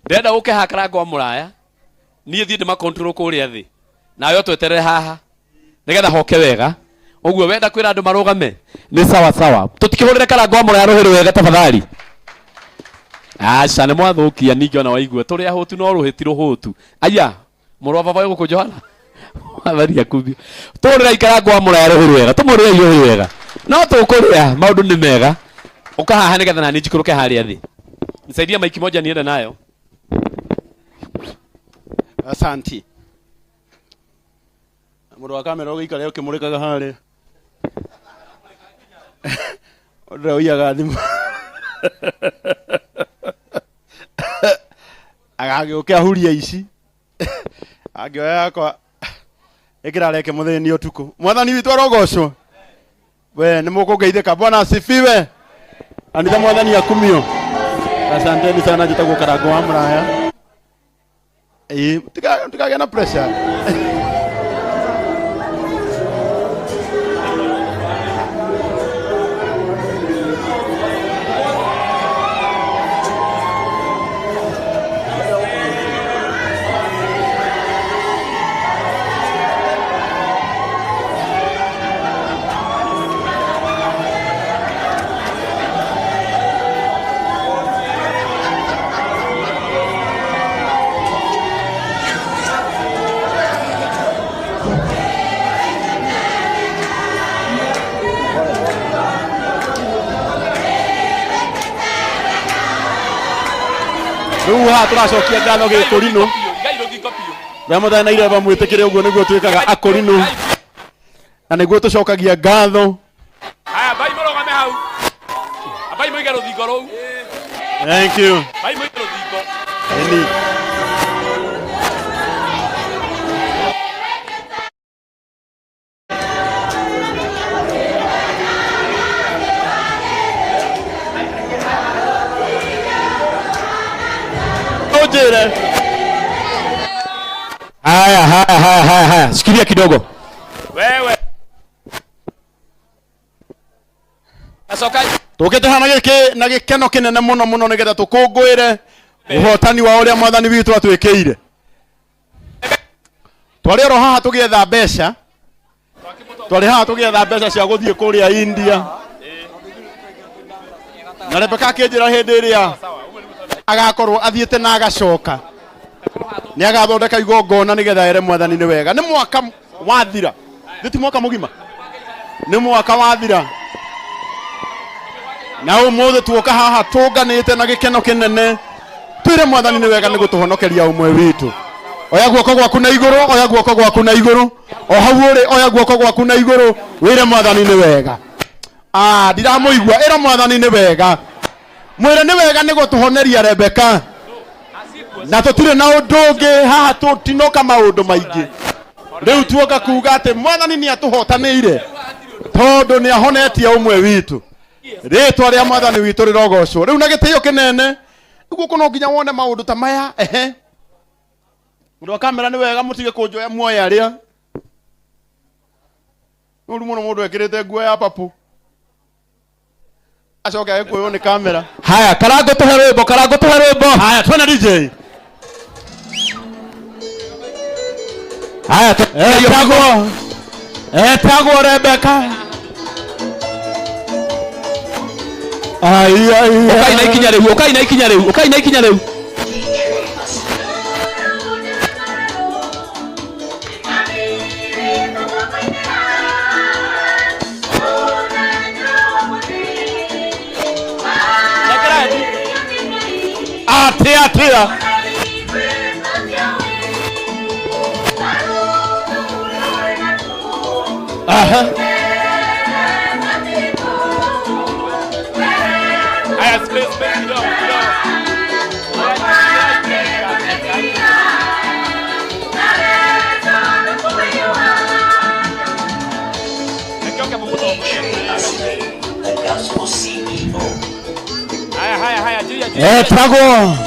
Ndĩrenda ũke haha Karango wa Mũraya, niĩ thiĩ ndĩma control kũrĩa thĩ, nawe ũtweterere haha nĩgetha hoke wega. Ũguo wenda kwĩra andũ marũgame nĩ sawa sawa. Tũtikĩhũrĩre Karango wa Mũraya rũhĩ rwega tafadhali. Aca nĩ mwathũkia ningĩ ona waigua tũrĩ ahũtu no rũhĩ ti rũhũtu. Aya mũrũ wa baba wĩ gũkũ Johana wathani akubio. Tũhũrĩre Karango wa Mũraya rũhĩ rwega, tũmũrĩre rũhĩ rwega. No tũkũrĩa maũndũ nĩ mega. Ũka haha nĩgetha nani njikũrũke harĩa thĩ. Nisaidia maiki moja niende nayo. Asanti. Mũndũ wa kamera ũgĩikare ũkĩmũrĩkaga harĩa. Ũndũ ũiyaga thimũ. Agagĩũke ahurie ici. Angĩoya yakwa ĩkĩrareke mũthĩni ũtukũ. Mwathani witũ arogocwo. We nĩ mũkũgeithĩka. Bwana asifiwe. Anitha mwathani akumio. Asanteni sana, njĩtagwo Karango wa Mũraya. Ĩĩ, tikagĩa na pressure. Rĩu haha tũracokia ngatho gĩkũrinũ rĩa mũthenya na ireba mwĩtĩkĩre ũguo nĩguo twĩkaga akũrinũ na nĩguo tũcokagia ngatho. Haya, ambai mũrũgame hau. Ambai mũige rũthingo rũu. Thank you. Ambai mũige rũthingo. Eni. Ũnjĩre. Haya, haya, haya, haya, haya. Shikilia kidogo. Wewe. Acoka Tũkĩte haha na gĩkĩ na gĩkeno kĩnene mũno mũno nĩgetha tũkũngũĩre ũhotani wa ũrĩa mwathani witũ atwĩkĩire. Twarĩ oro haha tũgĩetha mbeca, twarĩ haha tũgĩetha mbeca cia gũthiĩ kũrĩa India, na Rebeka akĩnjĩra hĩndĩ ĩrĩa agakorwo athiĩte na agacoka nĩ agathondeka igongona nĩgetha ere mwathani nĩ wega. Nĩ mwaka wathira, nĩ ti mwaka mũgima, nĩ mwaka wathira, na ũmũthĩ tuoka haha tũnganĩte na gĩkeno kĩnene twĩre mwathani nĩ wega nĩ gũtũhonokeria ũmwe witũ. Oya guoko gwaku na igũrũ, oya guoko gwaku na igũrũ, o hau ũrĩ, oya guoko gwaku na igũrũ wĩre mwathani nĩ wega. Ah, ndiramũigua. Ĩra mwathani nĩ wega, mwĩre nĩ wega nĩ gũtũhoneria Rebeka, na tũtirĩ na ũndũ ũngĩ haha, tũtinoka maũndũ maingĩ. Rĩu tuoka kuga atĩ mwathani nĩ atũhotanĩire tondũ nĩ ahonetie ũmwe witũ. Rĩtwa rĩa mwathani witũ rĩrogocwo rĩu na gĩtĩo kĩnene. Nĩguo kũ no nginya wone maũndũ ta maya. Ehe, mũndũ wa kamera nĩ wega mũtige kũnjoya muoye arĩa nĩ ũru mũno mũndũ ekĩrĩte nguo ya papu acoke agĩkuoywo nĩ kamera. Haya, Karango tũhe rwĩmbo, Karango tũhe rwĩmbo. Haya, twena DJ. Haya, Etagwo etagwo Rebeka. Ai ai. Ũkai na ikinya rĩu, ũkai na ikinya rĩu, ũkai na ikinya rĩu. Atia atia. Aha. Haya, space, space kidogo, kidogo. Haya, haya, haya, juu ya juu. Etagwo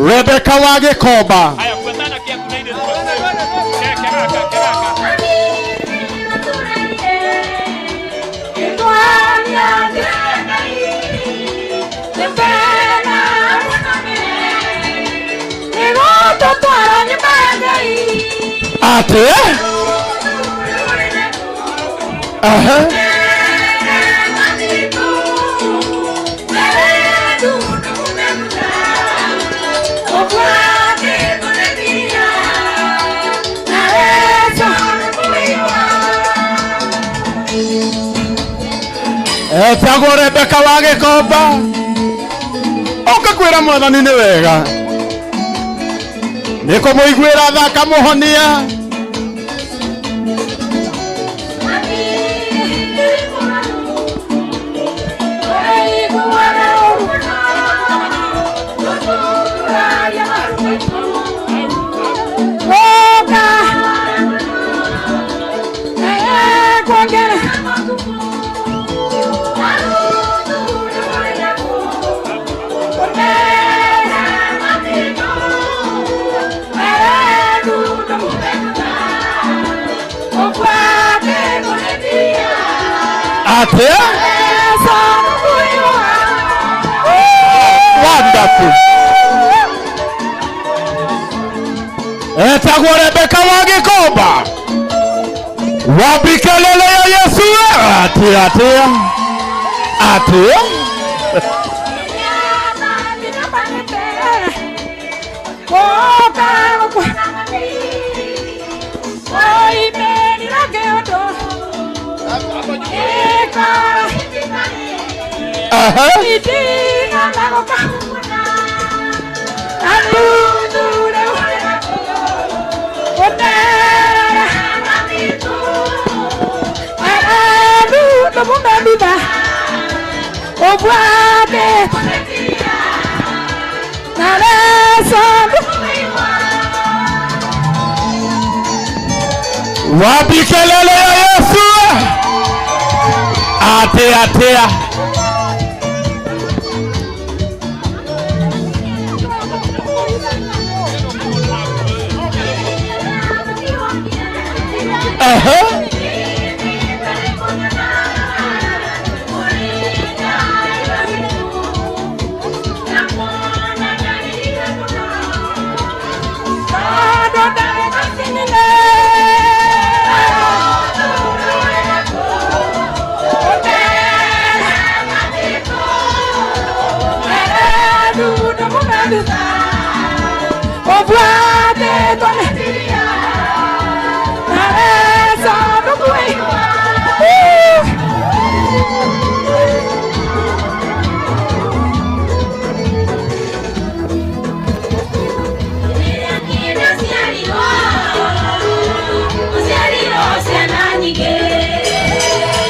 Rebeka wa Gĩkomba. Haya, kuendana kia kuna ile Keraka, keraka. Atĩ aha. Etagwo Rebeka wa Gĩkomba, ũka kwĩra mwathani nĩ wega nĩ kũmũiguĩra tha akamũhonia. Atĩ wonderful. Etagwo Rebeka wa Gĩkomba, wapi kelele ya Yesu? Atĩ atĩ atĩ aha. Wapi kelele ya Yesu? Atĩ atĩa. Aha.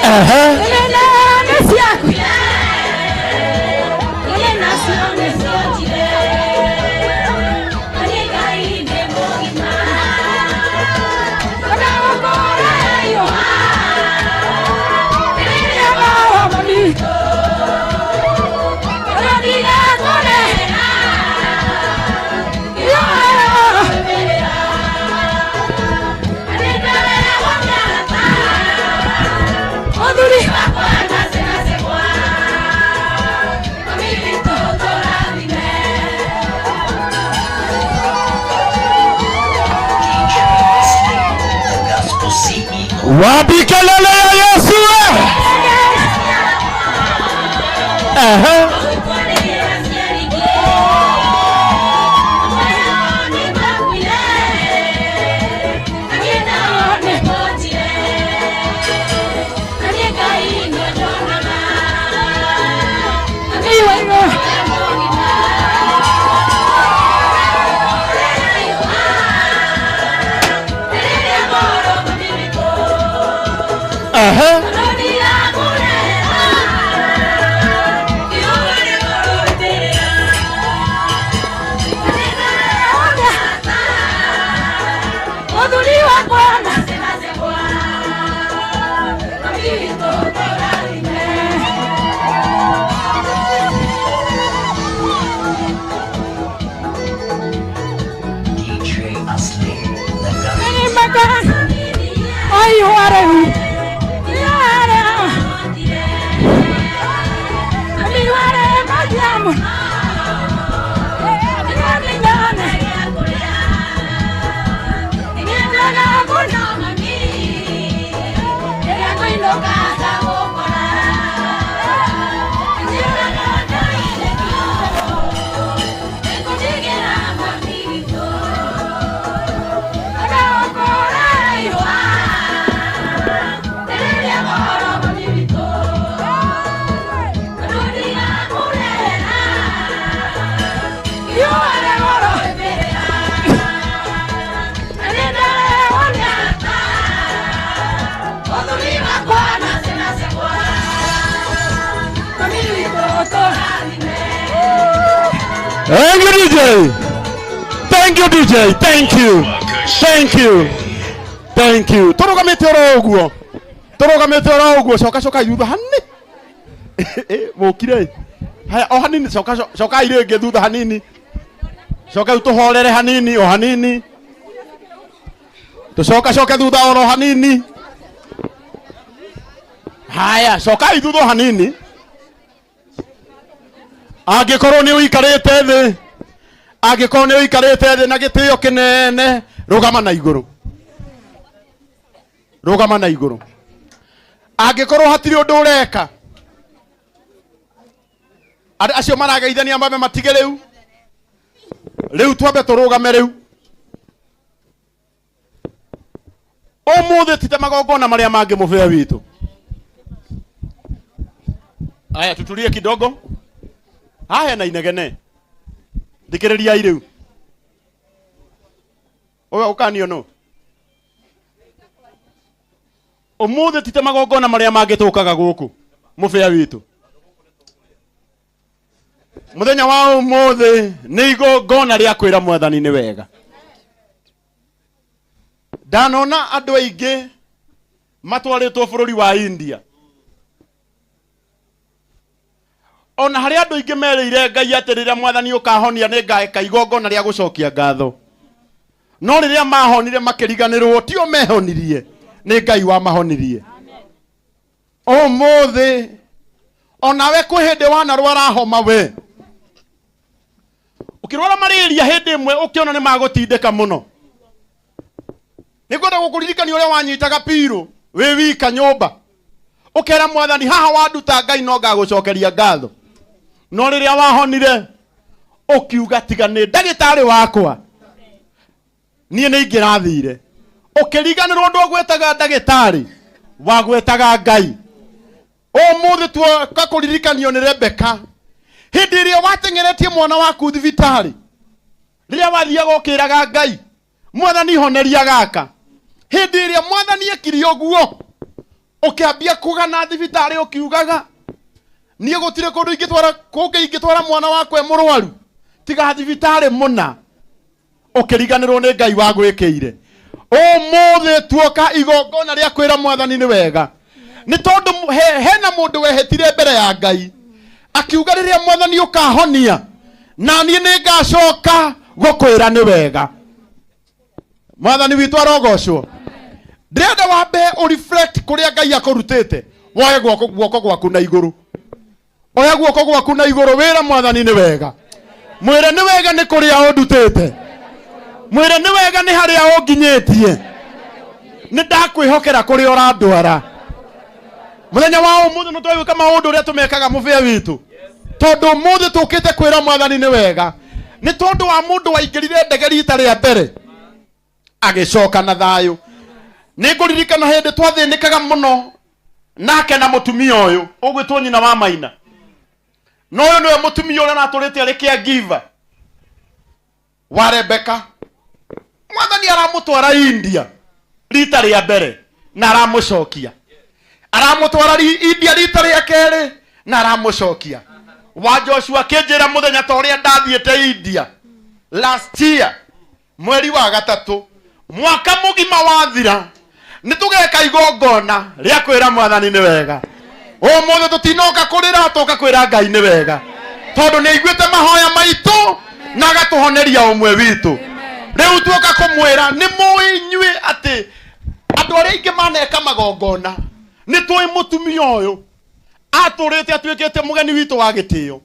Aha. Wapi kelele ya Yesu? Aha. Aha. Thank you, DJ. Thank you, DJ. Thank you. Thank you. Thank you. Tũrũgamĩte oro ũguo. Tũrũgamĩte oro ũguo. Coka coka thutha hanini. Mũkire. Haya o hanini coka cokai rĩngĩ thutha hanini. Coka rĩu tũhorere hanini o hanini. Tũcoka coke thutha oro hanini. Haya cokai thutha o hanini. Angĩkorwo nĩ ũikarĩte thĩ, angĩkorwo nĩ ũikarĩte thĩ na gĩtĩo kĩnene, rũgama na igũrũ, rũgama na igũrũ. Angĩkorwo hatirĩ ũndũ ũreka, andũ acio marageithania mambe matige rĩu, rĩu twambe tũrũgame rĩu. Ũmũthĩ ti ta magongona marĩa mangĩ mũbĩa witũ. Aya, tutulie kidogo. Haha hena inegene. Thikĩrĩriai rĩu. Ũyũ ũkanio nũ? Ũmũthĩ ti ta magongona marĩa mangĩ tũkaga gũkũ mũbĩa witũ. Mũthenya wa ũmũthĩ nĩ igongona rĩa kwĩra mwathani nĩ wega. Ndanona andũ aingĩ matwarĩtwo bũrũri wa India. Ona harĩ andũ aingĩ merĩire Ngai atĩ rĩrĩa mwathani ũkahonia nĩ ngeka igongona rĩa gũcokia ngatho. No rĩrĩa mahonire makĩriganĩrwo tio mehonirie, nĩ Ngai wamahonirie. Ũmũthĩ onawe kwĩ hĩndĩ wanarwara homa we. Ũkĩrwara malaria hĩndĩ ĩmwe ũkĩona nĩ magũtindĩka mũno. Nĩngwenda gũkũririkania ũrĩa wanyitaga piru wĩ wika nyũmba. Ũkera mwathani haha wanduta Ngai no ngagũcokeria ngatho. No rĩrĩa wahonire ũkiuga tiga nĩ ndagĩtarĩ wakwa niĩ nĩ ingĩrathire. Ũkĩriganĩrwo ndwagwetaga ndagĩtarĩ, wagwetaga Ngai. Ũmũthĩ tuoka kũririkanio nĩ Rebeka hĩndĩ ĩrĩa wateng'eretie mwana waku thibitarĩ, rĩrĩa wathiaga ũkĩraga Ngai mwathani honeria gaka. Hĩndĩ ĩrĩa mwathani ekire ũguo ũkĩambia kũgana thibitarĩ ũkiugaga niĩ gũtirĩ kũndũ ingĩtwara kũngĩ ingĩtwara mwana wakwa e mũrwaru tiga thibitarĩ mũna. Ũkĩriganĩrwo nĩ Ngai wagwĩkĩire. Ũmũthĩ tuoka igongona rĩa kwĩra mwathani nĩ wega, nĩ tondũ hena mũndũ wehĩtire mbere ya Ngai akiuga rĩrĩa mwathani ũkahonia na niĩ nĩ ngacoka gũkwĩra nĩ wega. Mwathani witũ arogocwo. Ndĩrenda wambe ũreflect kũrĩa Ngai akũrutĩte, woe guoko gwaku na igũrũ. Oya guoko gwaku na igũrũ wĩre mwathani nĩ wega. Mwĩre nĩ wega nĩ kũrĩa ũndutĩte. Mwĩre nĩ wega nĩ harĩa ũnginyĩtie. Nĩ ndakwĩhokera kũrĩa ũrandwara. Mũthenya wa ũmũthĩ nĩ twagwĩka maũndũ ũrĩa tũmekaga mũbĩa witũ. Tondũ ũmũthĩ tũkĩte kwĩra mwathani nĩ wega. Nĩ tondũ wa mũndũ waingĩrire ndege rita rĩa mbere agĩcoka na thayũ. Nĩ ngũririkana hĩndĩ twathĩnĩkaga mũno nake na mũtumia ũyũ ũgwĩtwo nyina wa Maina. Na ũyũ nĩwe mũtumia ũrĩa aratũrĩte arĩ caregiver wa Rebeka. Mwathani aramũtwara India rita rĩa mbere na aramũcokia. Aramũtwara India rita rĩa kerĩ na aramũcokia. Wa Joshua akĩnjĩra mũthenya ta ũrĩa ndathiĩte India last year mweri wa gatatũ mwaka mũgima wathira nĩ tũgeka igongona rĩa kwĩra mwathani nĩ wega. Ũmũthĩ tũtinoka kũrĩra, tũka kwĩra Ngai nĩ wega tondũ nĩ aiguĩte mahoya maitũ na agatũhoneria ũmwe witũ. Rĩu tuoka kũmwĩra nĩ mũĩ inyuĩ atĩ andũ arĩa aingĩ maneka magongona nĩ tũĩ mũtumia ũyũ atũrĩte atuĩkĩte mũgeni witũ wa gĩtĩo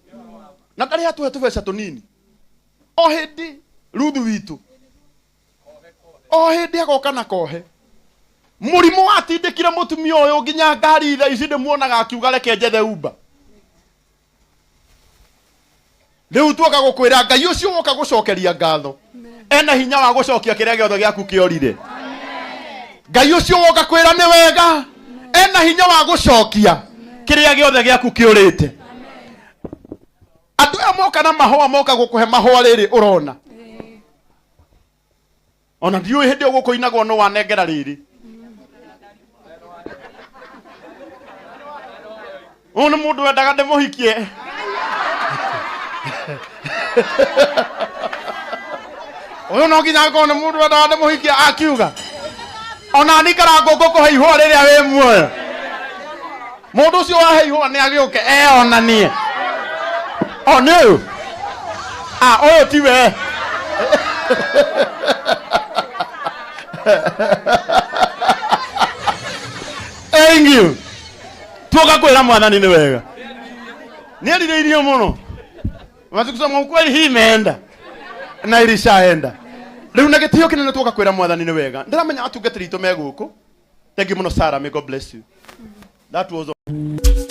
na ndarĩ atũhe tũbeca tũnini. O hĩndĩ Ruthu witũ o hĩndĩ agoka na kohe. Mũrimũ watindĩkire mũtumia ũyũ nginya ngari thaa ici ndĩmuonaga akiuga reke njethe Uber. Rĩu tuoka gũkwĩra Ngai ũcio woka gũcokeria ngatho ena hinya wa gũcokia kĩrĩa gĩothe gĩaku kĩorire. Ngai ũcio woka kwĩra nĩ wega ena hinya wa gũcokia kĩrĩa gĩothe gĩaku kĩũrĩte. Andũ aya moka na mahũa, moka gũkũhe mahũa rĩrĩ ũrona. Ona ndiũĩ hĩndĩ ĩyo gũkũinagwo nũ wanengera rĩrĩ. Ũyũ nĩ mũndũ wendaga ndĩmũhikie. Ũyũ no nginya akorwo nĩ mũndũ wendaga ndĩmũhikie akiuga ona niĩ Karangũ ngũkũhe ihũa rĩrĩa wĩ muoyo. Mũndũ ũcio wahe ihũa nĩ agĩũke eyonanie. O nĩ ũyũ? Ah, ũyũ tiwe. Thank you. Tuoka kwĩra mwathani nĩ wega. Nĩ erirĩirio mũno. Mazi kusema ukweli hii imeenda na ilishaenda. Rĩu na gĩtĩo kĩnene tuoka kwĩra mwathani nĩ wega. Ndĩramenya atungatĩri aitũ me gũkũ. Thank you mũno Sarah, may God bless you. That was all.